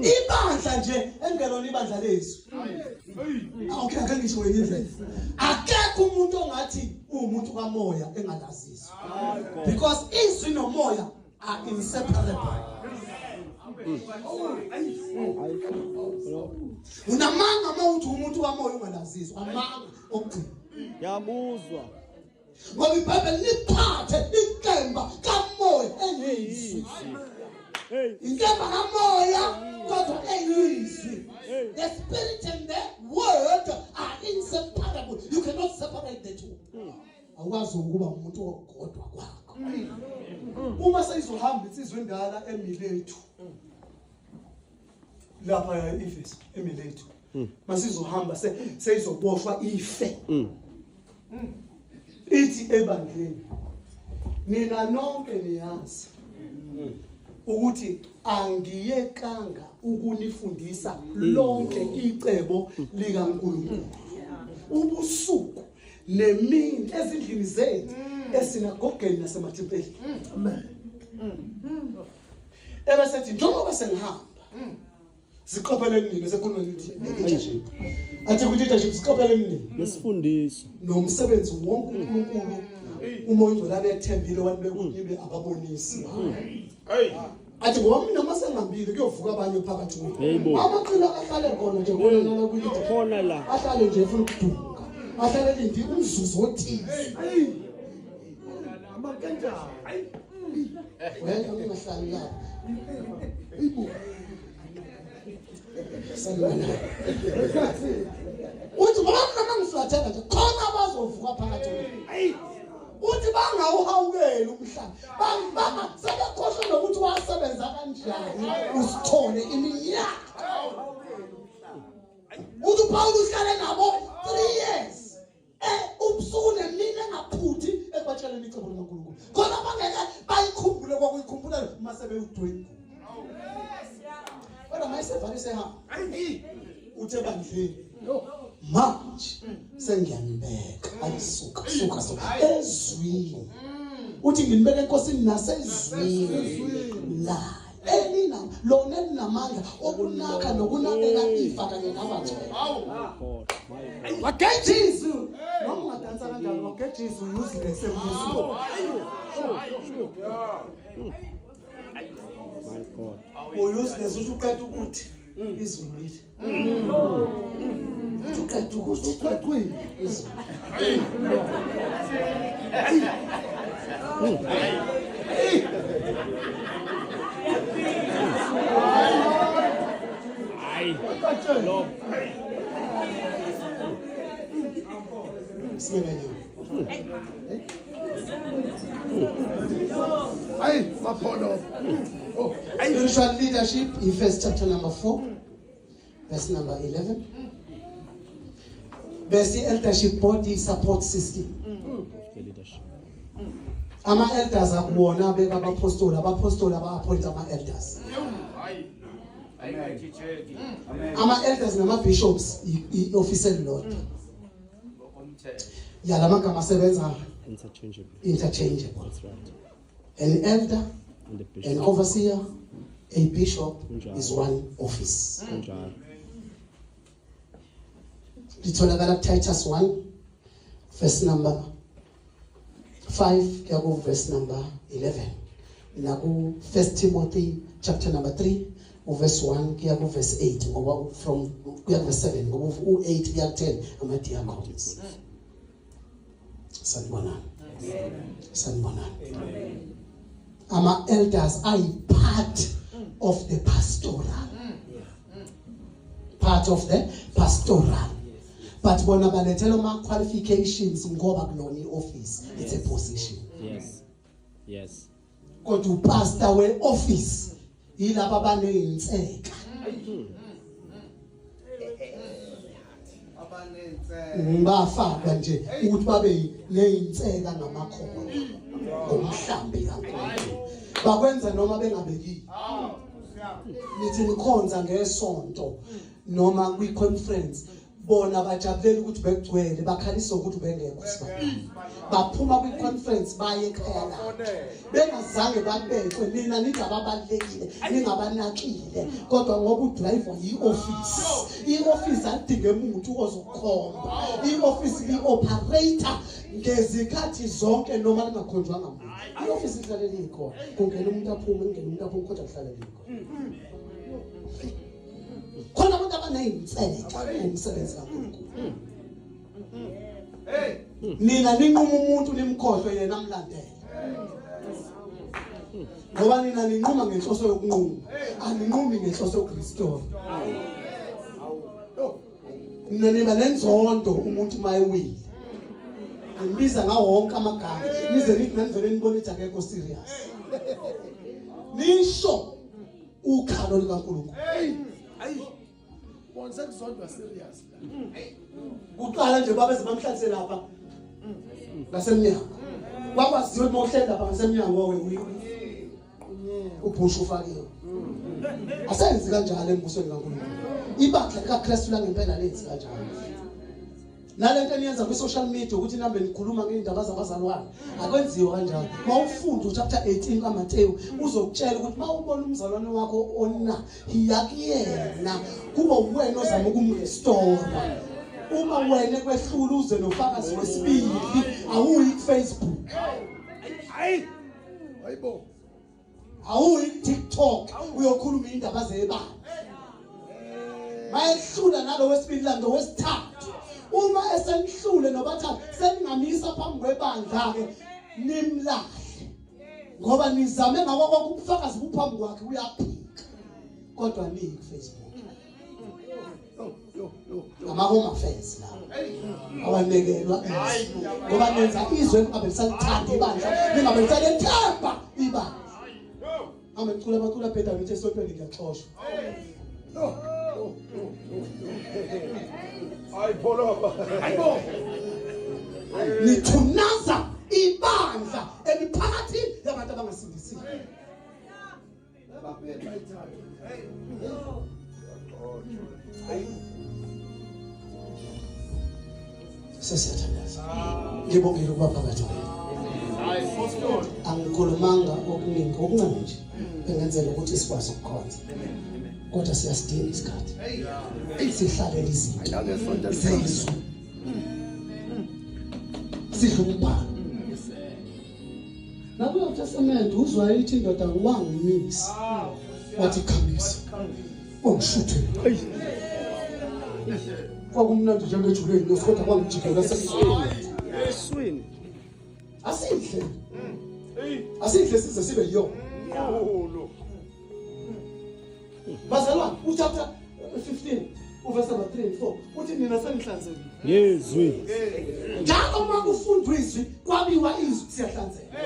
Ibandla nje engelona ibandla lezwi. Okay, ake ngisho ngenye indlela. Akekho umuntu ongathi uwumuntu kamoya engalazizwa. Because izwi nomoya are inseparable. Unamanga uma uthi umuntu kamoya ungalazizwa, amanga okugcina. Ngiyakuzwa. Ngoba iBhayibheli liphathe inkemba kamoya eyizwi. Inkemba kamoya kodwa eyizwi. The spirit and the word are inseparable. You cannot separate the two. Awukwazi ukuba umuntu ogodwa kwakho. Uma seyizohamba insizwa endala eMilethu. Lapha e-Efesu eMilethu. Masizohamba seyizoboshwa ife. Ithi ebandleni nina nonke niyazi ukuthi angiyekanga ukunifundisa lonke icebo likaNkulunkulu ubusuku nemini ezindlini zenu esinagogeni nasemathempelini. Amen. Ebesethi njengoba sengihamba siqopheleni nini sekhuluma leadership, athi ku leadership siqopheleni nini nesifundiso nomsebenzi wonke uNkulunkulu uMoya oNgcwele abethembile wanibeka ukuthi nibe ababonisi. Athi ngoba mina uma sengihambile kuyovuka abanye phakathi kwenu. Amaqila ahlale khona nje khona lana kwi-leadership. Khona la. Ahlale nje efuna ukuduka. Ahlale elinde umzuzu othize. Wena ungahlali lapha. Ibu. Sanibonani. Uthi ngoba mina mangiflathela nje khona abazovuka phakathi kwenu. Uthi bangawuhawukeli umhlaba. Banga sebekhohlwe nokuthi wasebenza kanjani usithole iminyaka. Uthi uPaul uhlale nabo 3 years. Ubusuku nemini engaphuthi ekubatsheleni icebo likaNkulunkulu. Khona bangeke bayikhumbule kwakuyikhumbula uma sebewudwengu. Kodwa mayisevalise hamba. Uthe bandleni manje sengiyanibeka. Ayisuka suka suka ezwini. Uthi nginibeka eNkosini nasezwini la elina lona elinamandla okunaka nokunakela ifa kanye nabangcwele. Wageja izwi noma ungadansa kanjani, wageja izwi useless embusweni. My God. Useless usho uqeda ukuthi izulu lithi. Uthi uqeda ukuthi izulu. Hayi. Lo. Simele. Hayi mapholo. Oh, Spiritual leadership, Ephesians chapter number 4, verse number 11. Bese eldership body support system. The leadership. Ama elders akuwona beka abapostoli, abapostoli aba-appoint ama elders. Ama elders nama bishops i-office elilodwa. Ya lamagama asebenza Interchangeable. interchangeable. That's right. An elder, And the bishop. an overseer, a bishop Kunjalo. is one office. Kunjalo. Litholakala Titus 1 verse number 5 kuya ku verse number 11. Naku 1 Timothy chapter number 3 uverse 1 kuya ku verse 8 ngoba from kuya ku verse 7 ngoba u8 kuya ku 10 ama diacons. Sanibonani. Sanibonani. Ama elders are part of the pastoral. Part of the pastoral. But bona balethela ama qualifications ngoba kulona ioffice, it's a position. Yes. Yes. Kodwa upastor weoffice yilabo abanezinseka. Ngibafaka nje ukuthi babe nezinseka ngamakhono ngomhlambi kaNkulunkulu. Bakwenza noma bengabekile. Nithi nikhonza ngesonto noma kwi-conference Bona bajabulela ukuthi bekugcwele, bakhalisa ukuthi bengekho sibani. Baphuma kwi-conference baye ekhaya lakhe. Bengazange babekwe, nina ningababalulekile, ningabanakile, kodwa ngoba udriver yi-office. I-office alidinge umuntu ozokhomba. I-office li-operator ngezikhathi zonke noma lingakhonjwanga muntu. I-office lihlale likhona. Kungena umuntu aphume, kungena umuntu aphume, kodwa lihlale likhona. Khona abantu abaney'nselelo ngomsebenzi kaNkulunkulu. Nina ninquma umuntu nimkhohlwe yena amlandele. Ngoba nina ninquma ngenhloso yokunquma, aninqumi ngenhloso yokurestore. Nina niba nenzondo umuntu mayewile. Nimbiza ngawo wonke amagama, nize nithi nanivele nibone ukuthi akekho serious. Nisho ukhalo likaNkulunkulu. Bonse kuzondwa serious. Kuqala nje babeze bamhlalise lapha ngasemnyango. Kwakwaziwa ukuthi mawuhleli lapha ngasemnyango we ubhushu ufakiwe. Asenzi kanjalo embusweni kaNkulunkulu. Ibandla likaKristu langempela lenzi kanjalo. Nalento eniyenza kwi-social media ukuthi nihambe nikhuluma ngey'ndaba zabazalwane, akwenziwa kanjalo. Mawufunda uchapter 18 kaMateyu uzokutshela ukuthi mawubona umzalwane wakho ona, hiya kuyena, kuba uwena ozama ukumrestora. Uma wena kwehlula uze nofakazi wesibili, awuyi ku-Facebook. Hayibo. Awuyi ku-TikTok uyokhuluma indaba zebandla. Mayehlula nalo wesibili lando wesithathu. Uma esenihlule nobathathu seningamisa phambi kwebandla ke nimlahle. Ngoba nizame ngakho konke ubufakazi buphambi kwakhe uyaphika. Kodwa niyi ku-Facebook. Ama-home affairs lawo awanekelwa izwi. Ngoba nenza izwe lingabe lisalithanda ibandla, lingabe lisalethemba ibandla. Hambe nicula abacula bheda ngithi esontweni ngiyaxoshwa. Hayi pholoba. Hayibo. Nithunaza ibandla emiphakathini yabantu abangasindisiwe. Sesiyathandaza. Ngibongile ukuba phakathi kwenu. Angikhulumanga okuningi, okuncane nje engenzela ukuthi sikwazi ukukhonza. Kodwa siyasidinga isikhathi. Sihlalele izinto zezwi. Sidla umbhalo. Nakuyo Testament uzwa ithi indoda wangimisa. Wathi khamisa. Wangishuthela. Kwakumnandi njengejule inyosi kodwa kwangijikela sesiswini. Asidle. Asidle size sibe yiyo. Bazalwane, uchapter 15 uverse number 3 and 4 uthi nina senihlanzekile. Yezwi. Njalo uma kufundwa izwi kwabiwa izwi siyahlanzeka.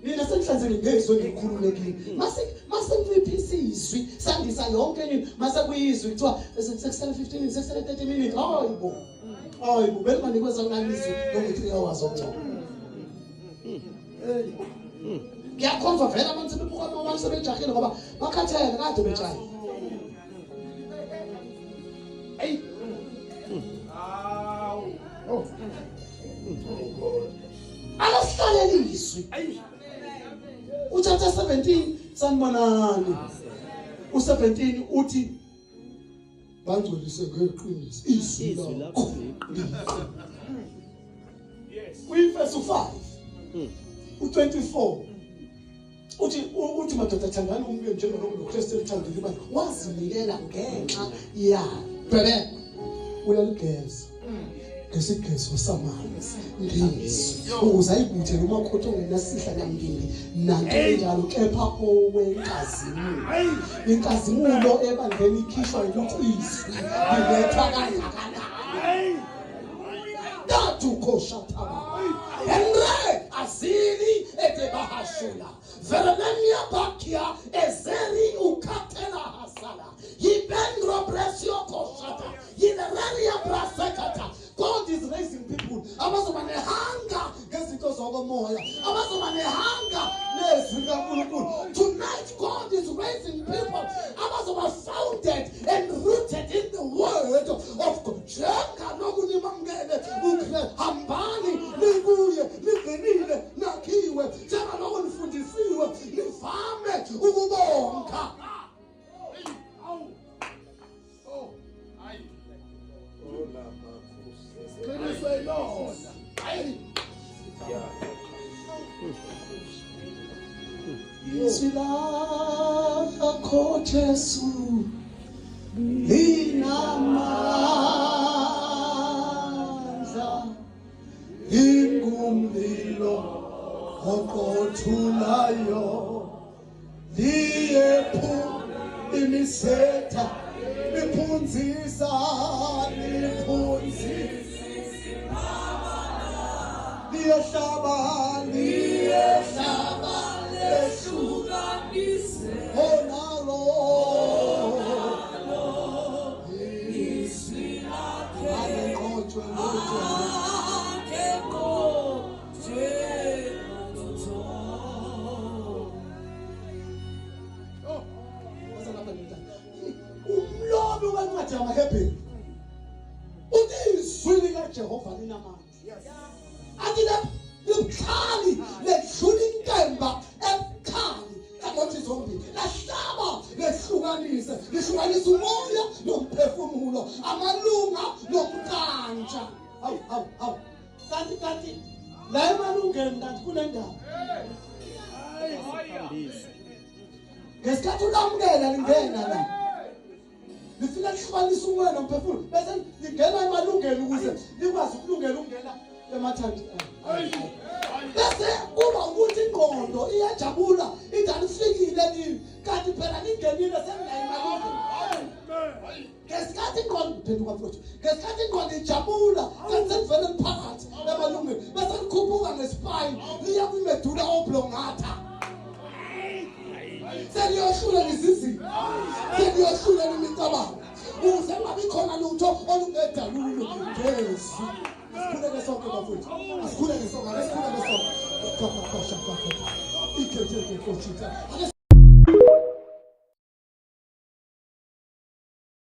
Nina senihlanzekile ngezwi engikhululekile. Mase nciphisa izwi sandisa yonke nini mase kuyizwi kuthiwa sekusele 15 minutes sekusele 30 minutes. Hayibo. Hayibo belinganikezwa ngani izwi nokuthi 3 hours okungcono. Ngiyakhonzwa vele abantu sebebuka amawani sebejahile ngoba bakhathele kade bejahile. Akasihlaleli izwi. Uchapter 17 sanibonani. U17 uthi bangcwelise ngeqiniso izwi lakho. Kuyivesi 5 u24 uthi madoda thandani umyeni njengalokhu noKristu elithandile ibandla wazinikela ngenxa yakhe. Bheke uyaligeza ngesigezo samanzi ngizwi ukuze ayibuthe umakhothi ongenasihla nambili nanto enjalo kepha owenkazimulo. Inkazimulo ebandleni ikhishwa ukuthi izwi lilethwa kangakanani. Datukoshataba Henre azili edebahashula Verenemia bakia ezeri ukatela hasala Yibendro bresio koshata Yilereria brasekata. God is raising people abazoba nehanga ngezinto zokomoya, abazoba nehanga nezwi likaNkulunkulu. Tonight God is raising people abazoba founded and rooted in the word. Izwi lakho Jesu linamandla, lingumlilo oqothulayo, liyephu imisetha, liphunzisa, liphunzisa, liyahlaba, liyahlaba, lehlukanise onalo izwi lakhe angenqotshwe lutho, angenqotshwe lutho. Umlobi wencwadi yamaHebheru uthi izwi likaJehova linamandla, athi libukhali ledlula inkemba ebukhali kangothi zombili, lahlaba lehlukanise, lihlukanisa umoya nomphefumulo, amalunga nomkantsha. Hawu hawu hawu, kanti kanti la emalungeni kanti kunendaba. Ngesikhathi ulamukela lingena la, lifika lihlukanisa umoya nomphefumulo, bese lingena emalungeni ukuze likwazi ukulungela ukungena emathandini. Bese kuba ukuthi ingqondo iyajabula ithi alifikile lini, kanti phela lingenile sekunayo emalungeni. Ngesikhathi ingqondo phenduka mfowethu, ngesikhathi ingqondo ijabula kanti selivele liphakathi emalungeni, bese likhuphuka ngespine liya kwimedula oblongata, seliyohlula izizimo, seliyohlula imicabango, ukuze kungabi khona lutho olungedalulo ngezwi. Asikhuleke sonke bafowethu, asikhuleke sonke, asikhuleke sonke. Ake